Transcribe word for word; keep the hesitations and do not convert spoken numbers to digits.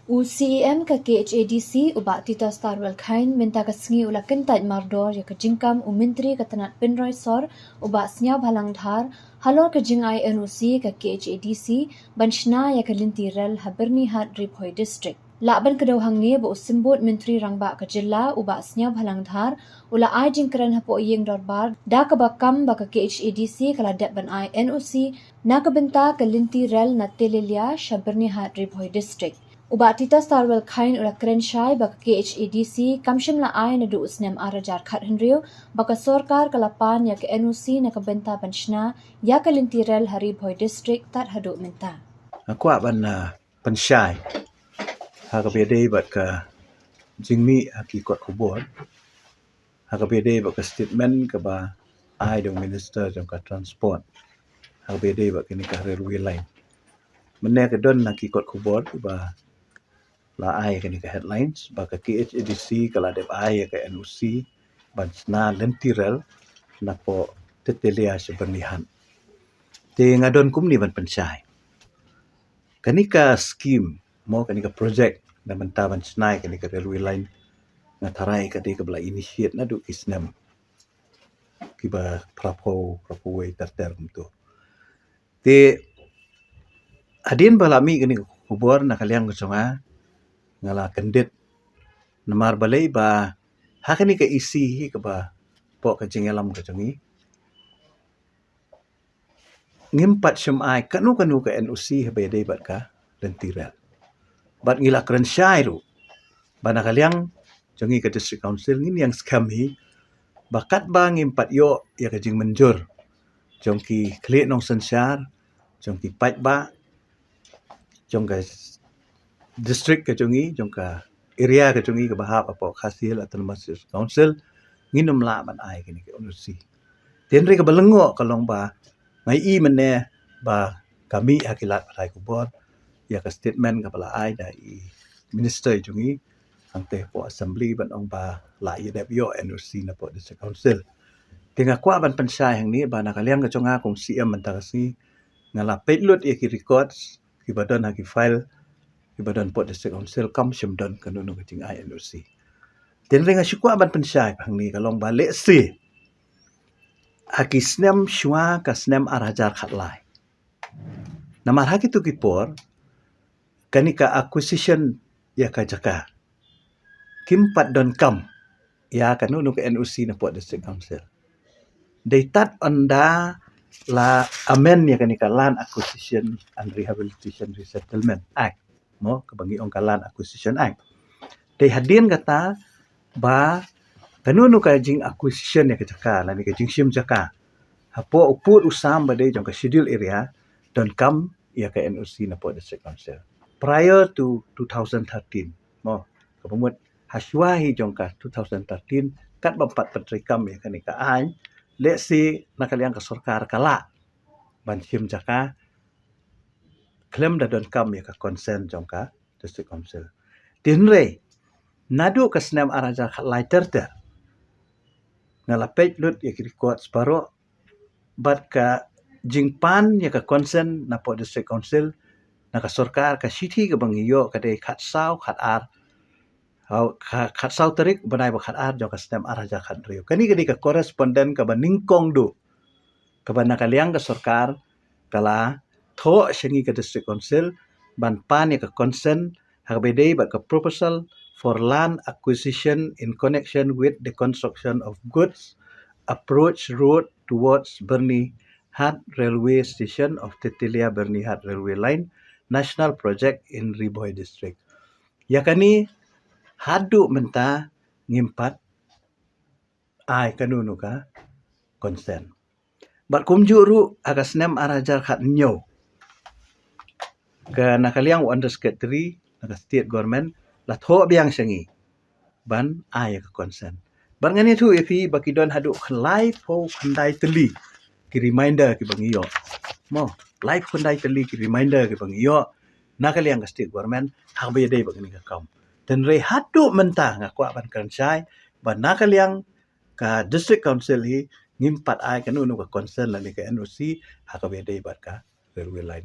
U C E M ka K H A D C, u Bah Titosstarwell Chyne, mynta ka sngi u la kyntait mardor ïa ka jingkam u Myntri ka tnat pynroi sor, u Bah Sniawbhalang Dhar, halor ka jingai N O C ka K H A D C ban shna ïa ka lynti rel ha Byrnihat, Ri Bhoi District. Lah ban kdew hangne ba u Symbud Myntri Rangbah ka jylla, u Bah Sniawbhalang Dhar, u la ai jingkren hapoh ïing dorbar da kaba kam ba ka K H A D C ka la dep ban ai N O C na ka bynta ka lynti rel na Telelia sha Byrnihat, Ri Bhoi District. U Bah Titosstarwell Chyne u la kren shai ba ka K H A D C kam shym la ai naduh u snem ar hajar khathynriew, ba ka sorkar ka la pan ïa ka N O C na ka bynta ban shna ïa ka lynti rel ha Ri Bhoi District tad haduh mynta. Nga kwah ban, ah, pynshai ha kaba ïadei bad ka jingmih ha ki kot khubor, ha kaba ïadei bad ka statement kaba ai da u Minister jong ka Transport ha kaba ïadei bad kane ka railway line. Mynne ka don ha ki kot khubor ba la ai kane ka headlines ba ka K H A D C ka la dep ai ïa ka N O C ban shna lynti rel napoh Telelia sha Byrnihat. Te nga don kumne ban pynshai. Kane ka scheme, mo, kane ka project na bynta ban shna ïa kane ka railway line, nga tharai ka dei kaba la initiate naduh ki snem kiba phra phew, phra phew wei ter ter kumto. Te hadien ba la mih kane ka khubor na ka liang ka jong nga, nga la kyndit namar balei ba ha kane ka E C hi kaba pok ka jingïalam ka jong ngi, ngim pat shym ai kano kano ka N O C haba ïadei bad ka lynti rel. Bad ngi la kren shai ruh ba na ka liang jong ngi ka District Council ngin ïeng skhem hi ba katba ngim pat ïoh ïa ka jingmynjur jong ki khlieh nongsynshar, jong ki paidbah, jong ka district ka jong ngi, jong ka area ka jong ngi kaba hap hapoh Khasi Hills Autonomous District Council, ngin ym lah ban ai kane ka N O C. Te hynrei kaba lyngngoh ka long ba nga i mynne ba ka mih ha ki lad pathai khubor ïa ka statement kaba la ai da i Minister jong ngi hangtei hapoh Assembly ban ong ba la ïadep ïoh N O C napoh District Council. Te nga kwah ban pynshai hangne ba na ka liang ka jong nga kum C M mynta ka sngi, nga la peit lut ïa ki records kiba don ha ki file kiba don hapoh District Council, kam shym don kano kano ka jingai N O C. Te hynrei nga shu kwah ban pynshai hangne ka long ba lehse ha ki snem shuwa ka snem ar hajar khatlai, namar ha kito ki por kane ka acquisition ïa ka jaka kim pat donkam ïa kano kano ka N O C napoh District Council. Dei tad ynda la amend ïa kane ka Land Acquisition and Rehabilitation Resettlement Act, mo, kaba ngi ong ka Land Acquisition Act. Dei hadien kata ba kano kano ka jing acquisition ïa ka jaka lane ka jingshim jaka hapoh u pud u sam ba dei jong ka Schedule Area donkam ïa ka N O C napoh District Council prior to two thousand thirteen, mo, kaba mut ha shuwa hi jong ka two thousand thirteen, katba ym pat pyntreikam ïa kane ka aiñ, lehse na ka liang ka sorkar ka lah ban shim jaka khlem da donkam ïa ka consent jong ka District Council. Te hynrei naduh ka snem ar hajar khatlai ter ter, nga la peit lut ïa ki records baroh, bad ka jingpan ïa ka consent napoh District Council na ka sorkar, ka shithi kaba ngi ïoh ka dei khatsaw khatar, ha, kha-, khatsaw tarik bnai ba khatar jong ka snem ar hajar khathynriew. Kane ka dei ka correspondent kaba nyngkong duh kaba na ka liang ka sorkar ka la thoh sha ngi ka District Council ban pan ïa ka consent ha kaba ïadei bad ka Proposal for Land Acquisition in Connection with the Construction of Goods Approach Road Towards Byrnihat Railway Station of Telelia Byrnihat Railway Line, National Project in Ri Bhoi District. Ïa kane haduh mynta ngim pat ai kano kano ka consent. Bad kumjuh ruh ha ka snem ar hajar khathynñiew, ka na ka liang u Under Secretary na ka State Government la thoh biang sha ngi ban ai ïa ka consent. Bad ngan ïathuh ïa phi ba ki don haduh laiphew khyndai tylli ki reminder kiba ngi ïoh. Mo, laiphew khyndai tylli ki reminder kiba ngi ïoh na ka liang ka State Government ha kaba ïadei bad kane ka kam. Te hynrei haduh mynta nga kwah ban kren shai ba na ka liang ka District Council hi ngim pat ai kano kano ka consent lane ka N O C ha kaba ïadei bad ka railway line.